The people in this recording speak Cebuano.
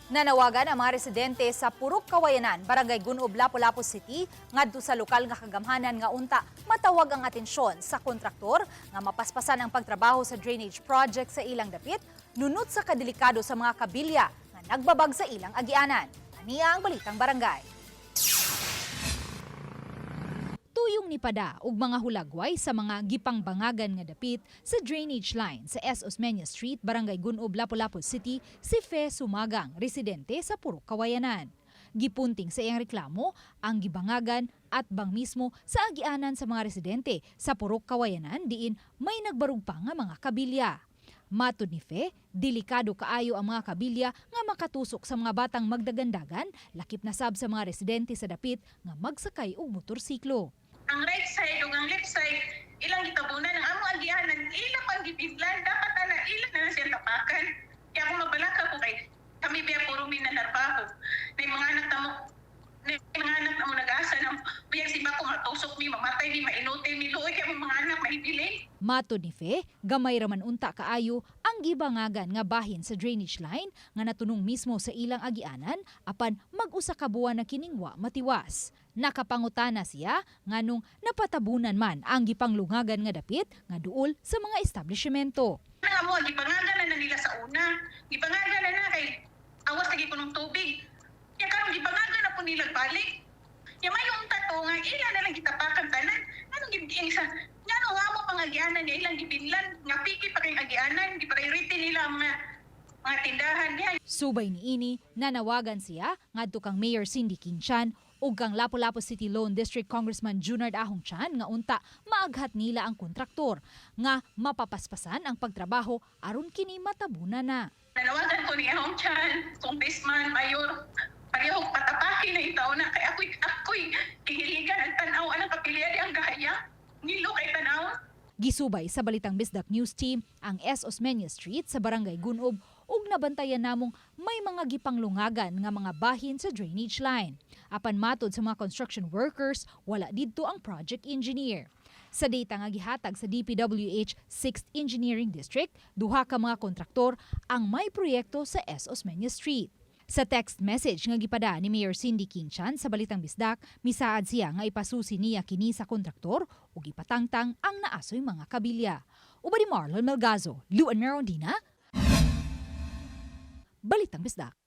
Nanawagan ang mga residente sa Purok Kawayanan, Barangay Gun-ob, Lapu-Lapu City, ngadto sa lokal nga kagamhanan nga unta matawag ang atensyon sa kontraktor nga mapaspasan ang pagtrabaho sa drainage project sa ilang dapit, nunot sa kadelikado sa mga kabilya nga nagbabag sa ilang agianan. Ania ang Balitang Barangay. Tuyong nipada og mga hulagway sa mga gipangbangagan nga dapit sa drainage line sa S. Osmeña Street, Barangay Gun-ob, Lapu-Lapu City, si Fe Sumagang, residente sa Purok Kawayanan. Gipunting sa iyang reklamo ang gibangagan at bang mismo sa agianan sa mga residente sa Purok Kawayanan diin may nagbarug pa nga mga kabilya. Matod ni Fe, delikado kaayo ang mga kabilya nga makatusok sa mga batang magdagandagan, lakip na sab sa mga residente sa dapit nga magsakay og motorsiklo. Ang right side ug ang left side ilang gitabunan. Ang among agianan ila pang gibidlan. Dapat ana ila na na siyang tapakan. Kaya kung mabalaka ko kay kami biya puro mi na narbaho, may mga anak namo, may mga anak namo nag-asa na biyag si bako matusok mi, mamatay mi, mainuti mi, luoy kay among mga anak mahibilin. Matod ni Fe, gamay raman unta kaayo ang gibangagan nga bahin sa drainage line nga natunong mismo sa ilang agianan apan mag-usa ka buwan na kining wa matiwas. Nakapangutana siya nganong napatabunan man ang gipanglungagan nga dapit nga duol sa mga establishmento. Nga mo gipangagan na, na nila sa una. Gipangagan na na kay awas lagi ko ng tubig. Ya karon gipangagan na po nila balik. Ya may unta to nga ila na lang gitapakan tanan. Anong gib sa ngano nga mo pangagianan niya ilang gibinlan nga piki pa kay agianan, gi-priority nila ang mga tindahan diha. Subay niini, nanawagan siya ngadto kang Mayor Cindy King Chan ug kang Lapu-Lapu City Lone District Congressman Junard Ahong Chan nga unta maaghat nila ang kontraktor nga mapapaspasan ang pagtrabaho aron kini matabunan na. Nanawagan ko ni Ahong Chan, Congressman, Mayor, pareho patapaki na itaw na kay ako'y gihiligan ang tanaw anang kapilya di ang gahaya. Nilo kay tanaw. Gisubay sa Balitang Bisdak News Team ang S. Osmeña Street sa Barangay Gun-ob ug nabantayan namong may mga gipanglungagan nga mga bahin sa drainage line. Apan matod sa mga construction workers, wala didto ang project engineer. Sa data nga gihatag sa DPWH 6th Engineering District, duha ka mga kontraktor ang may proyekto sa S. Osmeña Street. Sa text message nga gipada ni Mayor Cindy King Chan sa Balitang Bisdak, misaad siya nga ipasusi niya kini sa kontraktor ug ipatangtang ang naasoy mga kabilya. Uban ni Marlon Melgazo, Luan Merondina, Balitang Bisdak.